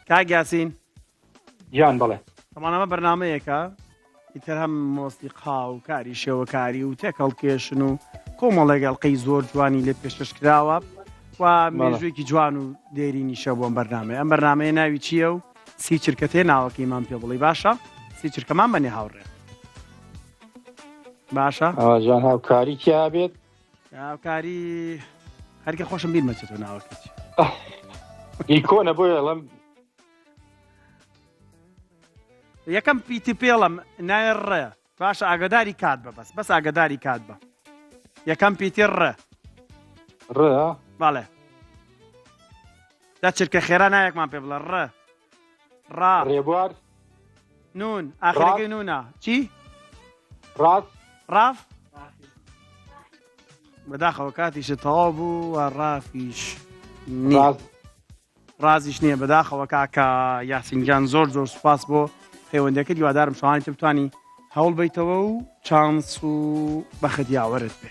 کاک یاسین گیان بەڵێ. تەمان ئەمە بەرنامەیەکە ئیتر هەم مۆسیقا و کاری شێوەکاری و تێکەڵکێشن و کۆمەڵێک ئەڵلقەی زۆر جوانی لێ پێشکەش کراوە و مێژوویەکی جوان و دێرینیشە بۆ ئەم بەرنامەیە ئەم بەرنامەیە ناوی چییە و سی چرکە تێ ناوەکەیمان پێ بڵی باشە سی چرکەمان بەنێ هاوڕێ باشە ئاجان هاوکاری کیا بێت هاوکاری هەرکە خۆشم بیرمەچێتەوە ناوەکەی ئی کۆنە بۆیە ئەڵێم یەکەم پیتی پێڵم ناوێ ڕێ باشە ئاگداری کات بە بەس بەس ئاگداری کات بە یەکەم پیتی ڕێ ڕێ بەڵێ دە چرکە خێرا ناوێکمان پێ بڵێ ڕێ ڕا ڕێبوار نون ئاخرەکەی نونە چی ڕاست ڕاف بەداخەوە کاتیشە تەواو بوو و ڕافیش نییە. ڕازیش نییە بەداخەوە کاکە یاسین گیان زۆر زۆر سوپاس بۆ پەیوەندەکەت هیوادارم شەوانی تر بتانی هەوڵ بیتەوە و چانس و بەخت یاوەرت بێ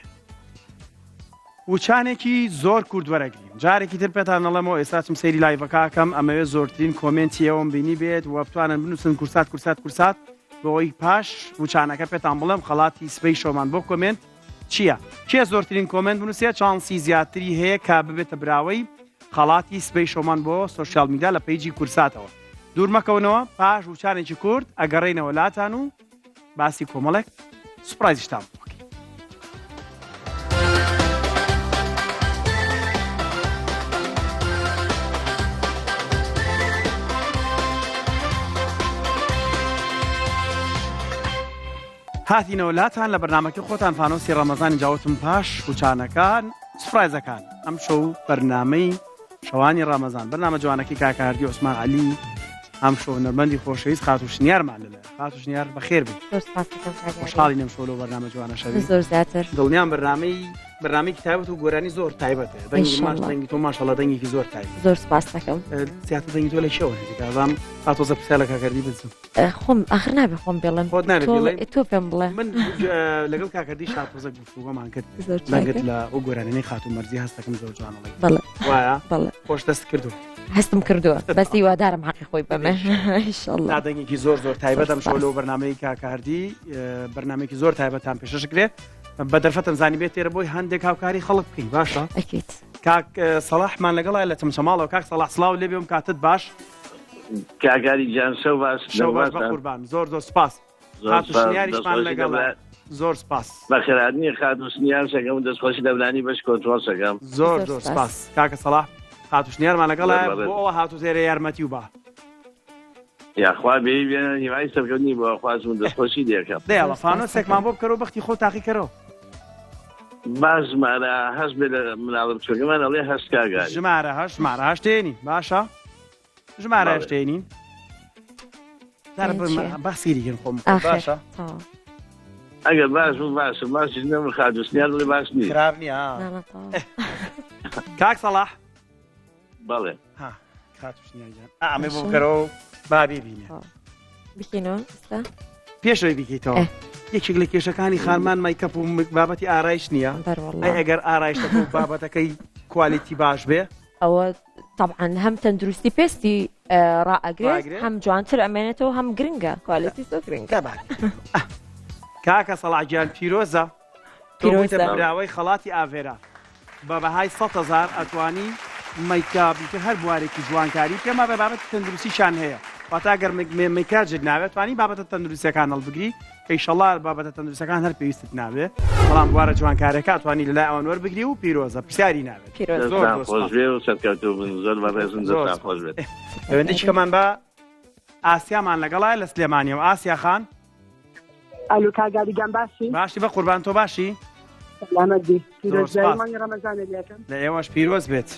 وچانێکی زۆر کورد وەرەگرین جارێکی تر پێتان نەڵێمەوە ئێستا چم سەیری لایڤەکەکەم ئەمەوێ زۆرترین کۆمێنتی ئەوم بینی بێت و بتوانن بنووسن کورسات کورسات کورسات بۆی پاش وچانەکە پێتان بڵێم خەڵاتی سبەی شەومان بۆ کۆمێنت چییە؟ کێ زۆرترین کۆمێنت بنووسێ چانسی زیاتری هەیە کە ببێتە براوەی خەڵاتی سبەی شەومان بۆ سۆشیال میدیا لە پەیجی کورساتەوە. دوور مەکەونەوە پاش وچانێکی کورت ئەگەڕێینەوە لاتان و باسی کۆمەڵێک سوپرایزیشتان بۆ بکەین. هاتینەوە لاتان لە بەرنامەکەی خۆتان فانۆسی ڕەمەزانی جاوتم پاش وچانەکان سوپرایزەکان ئەم شەو بەرنامەی شەوانی ڕەمەزان بەرنامە جوانەکەی کاکە هەردی عوسمان عەلی ئەم شەو هونەرمەندی خۆشەویست خاتوو شنیارمان لەلایە خاتوو شنیار بەخێر بێی زۆر سپاس دەکەم کاک هەردی. خۆشحاڵین ئەم شەو لەو بەرنامە جوانە شەوی زۆر زیاتر دڵنیام بەرنامەی بەرنامەیەکی تایبەت و گۆرانی زۆر تایبەتە دەنگی ماش ئینشەڵڵا. دەنگی تۆ ماشەڵڵا دەنگێکی زۆر تایبەت زۆر سپاس دەکەم زیاتر دەنگی تۆ لە کێوە نزیکە ئەزانم با تۆزە پرسیار لە کاک هەردی بزم خۆم ئاخر نابێ خۆم بێڵم خۆت نابێ تۆ بڵێی؟ تۆ پێم بڵێ من لەگەڵ کاک هەردی شا تۆزە گفتوگۆمان کرد زۆر دەنگت چاکە لە ئەو گۆرانیانەی خاتوو مەرزی هەستەکەم زۆر جوانەڵی بەڵێ وایە بەڵێ خۆش دەست کردو هەستم کردووە بەس هیوادارم حەقی خۆی بەمێ ئینشەڵڵا تا دەنگێکی زۆر زۆر تایبەت ئەم شەو سپاس. لەو بەرنامەی کاکە هەردی بەرنامەیەکی زۆر تایبەتان پێشەش کرێ بە دەرفەتم زانی بێت تێرە بۆی هەندێک هاوکاری خەڵک بکەین باشە ئەکید کاک سەڵاحمان لەگەڵای لە چەمچەماڵەوە کاک سەڵاح سڵاو لێ بێم کاتت باش کاک هاری گیان شەو باش شەو باش دەمباشتان. بەقوربان زۆر زۆر سپاس زۆر خاتوو سپاس شنیاریشمان دەستخۆشی لەگەڵە دەبرا زۆر سپاس بەخێرهاتنی خاتوو شنیار شەکەم و دەستخۆشی دەبرانی بەش کۆنترۆڵ شەکەم زۆر زۆر زۆر سپاس سپاس کاکە سەڵاح خاتوو شنیارمان لەگەڵە زۆر بەڕێز بۆ ئەوە هاتوو تێرە یارمەتی و با یاخوا بێی بێنە هیوای سەرکەوتنی بۆ ئەخوازم و دەستخۆشی لێکەم دەیاڵە زۆر سپاس فانۆسێکمان دەکەم بۆ بکەرەوە بەختی خۆ تاقیکەرەوە با ژمارە هەشت بێ لە مناڵە بچووکەمان ئەڵێ هەشت کاک هاری ژمارە هەشت ژمارە هەشتێنی باشە ژمارە بەڵێ هەشتێنین. با سەیری خۆم باشە. ئەگەر باش بوو باشە باشیش نەبوو خاتوو شنیار دڵی باش نییە. خراپ نییە. کاک سەڵاح. بەڵێ. ها خاتوو شنیار گیان. ئەمەی بۆ بکەرەوە و با بیبینێ. بکەینەوە ئێستا؟ پێشەوەی بیکەیتەوە. یەکێک لە کێشەکانی خانمان مەیکەپ و بابەتی ئارایش نییە. ئەی ئەگەر ئارایشتەکە و بابەتەکەی quality باش بێ؟ ئەوە تەبعەن هەم تەندروستی پێستی ڕائەگرێت هەم جوانتر ئەمێنێتەوە هەم گرنگە quality زۆر گرنگە. کاکە سەڵاح گیان پیرۆزە تۆ بوویتە براوەی خەڵاتی ئاڤێرا بە بەهای 100 هەزار ئەتوانی مەیکاپ ئیتر هەر بوارێکی جوانکاری پێم وابێ بابەتی تەندروستیشان هەیە واتا گەر مەیکاجت ناوێت توانی بابەتە تەندروستیەکان هەڵبگری کە ئیشەڵا بابەتە تەندروستەکان هەر پێویستت ناوێ بەڵام بوارە جوانکارەکە ئەتوانی لەلای ئەوان وەربگری و پیرۆزە پرسیاری ناوێت پیرۆز زۆر دەستتان زۆر خۆش سپاس. بێ و سەرکەوتوو بن زۆر بەڕێزن زۆر دەستتان سپاس. خۆش بێت. پەیوەندیی کەمان بە ئاسیامان لەگەڵایە لە سلێمانیەوە ئاسیا خان ئەلو کاک گاری گیان باشی؟ باشی بە قوربان تۆ باشی؟ سەلامەت بی زۆر پیرۆزبایی سپاس. مانگی ڕەمەزانە لێکەم لە ئێوەش پیرۆز بێت.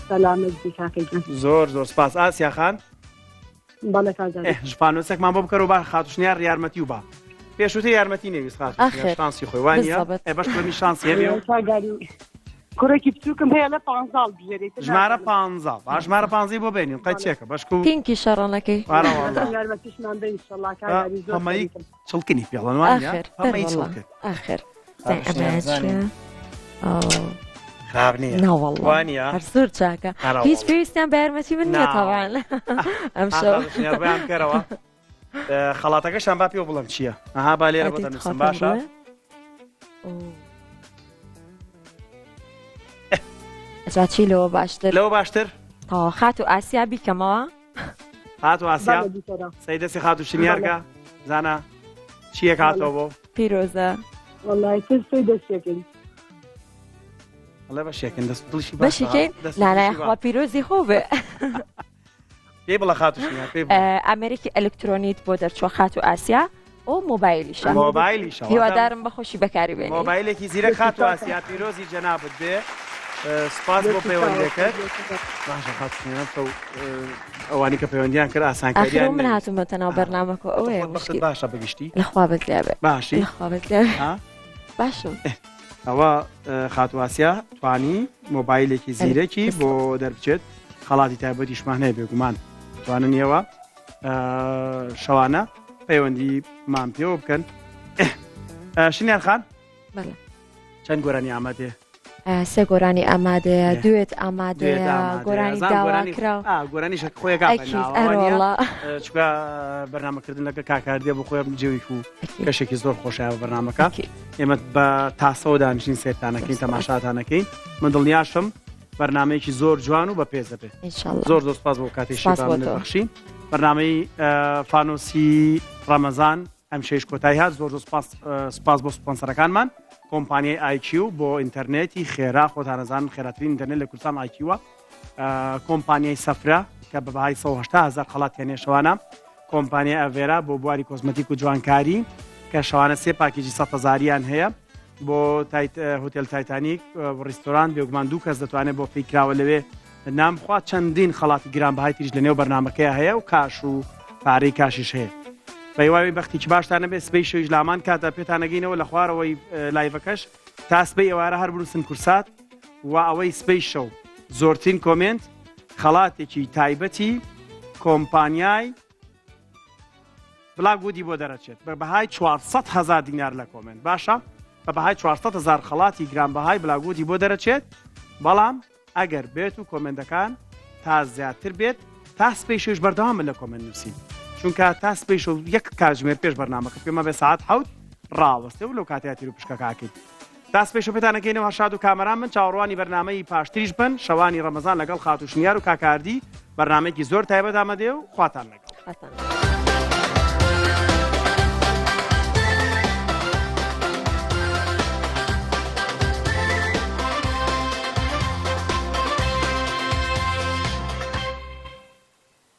سەلامەت بی کاکە گیان. زۆر زۆر سپاس ئاسیا خان. بەڵێ کاک گاری. ئێ ژپانۆسێکمان بۆ بکەرەوە با خاتوشنیار یارمەتی و با پێشووتر یارمەتی نەویست خاتوشنیار ئاخر شانسی خۆی وانە بالضبط. ئێ بەش کەمی شانسی هەبێ و کاک گاری کوڕێکی بچووکم هەیە لە پانزاڵ بژێری تر ژمارە نازانم. پانزە با ژمارە پانزەی بۆ بێنین قەی چێکە بەشک و پینکی شەڕەنەکەی ئارە والله. یارمەتیشمان بە ئینشەڵڵا کاک با گاری زۆر پەمەی خەریکم. چڵکنی پێڵەن وانە ئاخر پەمەی دەروەڵا چڵکن ئاخر خاتوشنیار ئەمە بزانین. چییە؟ ئەو خراپ نییە ناوەڵڵا وانە هەر زۆر چاکە ئارە هیچ والله. پێویستیان بە یارمەتی من نییە نا. تەوان ئەم شەو خاتوشنیار بەیان بکەرەوە خەڵاتەکەشان با پێوە بڵێم چییە ئەها با لێرە بۆ ئەدی دەنووسم تخواتان باشە بڵێ ئۆ. ئەجا چی لەوە باشتر لەوە باشتر تەواو خاتوو ئاسیا بیکەمەوە خاتوو ئاسیا بەڵێ بیکەرە. سەی دەستی خاتوو شنیارکە زانا چییە کاتەوە بۆ پیرۆزە وەڵای تر سەی دەستێکین. ئەڵێ بەشێکن دەست دڵشی باشە. بەشێکین دەست نانای دڵشی خوا باشە. پیرۆزی خۆ بێ پێی بڵێ خاتوو شنیار پێی بڵێ ئامێرێکی ئەلکترۆنیت بۆ دەرچووە خاتوو ئاسیا و مۆبایلیشە مۆبایلیشە واتە هیوادارم بە خۆشی بەکاری بێنی مۆبایلێکی زیرەک خاتوو ئاسیا پیرۆزی جەنابت بێ سپاس بۆ پەیوەندیەکەت باشە خاتوو شنیار ئەو ئەوانی کە پەیوەندیان کرد ئاخر ئاسانکاریان من نەویست. هاتوومەتە ناو بەرنامەکە ئەوەیە خۆت بەختت مشکل باشە بەگشتی لەخوا بەزیا بێ باشی لەخوا بەزیا بێ ها باشم ئەوە خاتوو ئاسیا توانی مۆبایلێکی زیرەکی بۆ دەربچێت خەڵاتی تایبەتیشمان هەیە بێگومان توانن ئێوە شەوانە پەیوەندیمان پێوە بکەن شنیار خان چەند گۆرانی ئامادەیە؟ سێ گۆرانی ئامادەیە دوێت ئامادەیە گۆرانی داواکرا گۆرانی شەک خۆیەکە چکە بەرنامەکردن لەگە کاکاردیە بۆ خۆیان جێویک و کەشێکی زۆر خۆشە بە بەرنامەکە ئێمە بە تاسەوە دانیشین سێرتانەکەین تەماشاتانەکەین من دڵنیاشم بەرنمەیەکی زۆر جوان و بە پێزە بێت زۆر زۆر سپاس بۆ کاتی بەخشی بەرنمەی فانۆسی ڕەمەزان ئەم شەیش کۆتایی هات زۆر زۆر سپاس سپاس بۆ سپۆنسەرەکانمان کۆمپانیای ئایکیو بۆ ئینتەرنێتی خێرا خۆتانەزان خێراترین ئینتەرنێت لە کوردستان ئایکیوە کۆمپانیای سەفرە کە بە بەهای 180 هزار خەڵاتیان هەیە شەوانە کۆمپانیای ئەڤێرا بۆ بواری کۆزمەتیک و جوانکاری کە شەوانە سێ پاکیجی 100 هزاریان هەیە بۆ هۆتێل تایتانیک ڕیستۆران بێگومان دوو کەس دەتوانێت بۆ فیکراوە لەوێ نان بخوا چەندین خەڵاتی گرانبەهای تریش لەنێو بەرنامەکەیا هەیە و کاش و پارەی کاشیش هەیە بەهیوای بەختێکی باشتان هەبێت سبەی شەویش لامان کاتە پێتانەگەینەوە لە خوارەوەی لایڤەکەش تا سبەی ئێوارە هەر بنووسن کورسات و ئەوەی سبەی شەو زۆرترین comment خەڵاتێکی تایبەتی کۆمپانیای بلاک وودی بۆ دەرەچێت بە بەهای 400 هزار دینار لە comment باشە بە بەهای 400 هزار خەڵاتی گرانبەهای بلاگودی بۆ دەرەچێت بەڵام ئەگەر بێت و comment ەکان تا زیاتر بێت تا سبەی شەویش بەردەوام بن لە comment نووسین چونکە تا سبەی شەو یەک کاتژمێر پێش بەرنامەکە پێمان بێ سەعات حەوت ڕاوەستێ و لەو کاتەیا تیر و پشکەکە ئەکەین تا سبەی شەو پێتانەکەینەوە هەر شاد و کامەران بن چاوەڕوانی بەرنامەی پاشتریش بن شەوانی ڕەمەزان لەگەڵ خاتوو شنیار و کاکە ئاردی بەرنامەیەکی زۆر تایبەت ئامادەیە و خواتان لەگەڵ. خواتان لەگەڵ.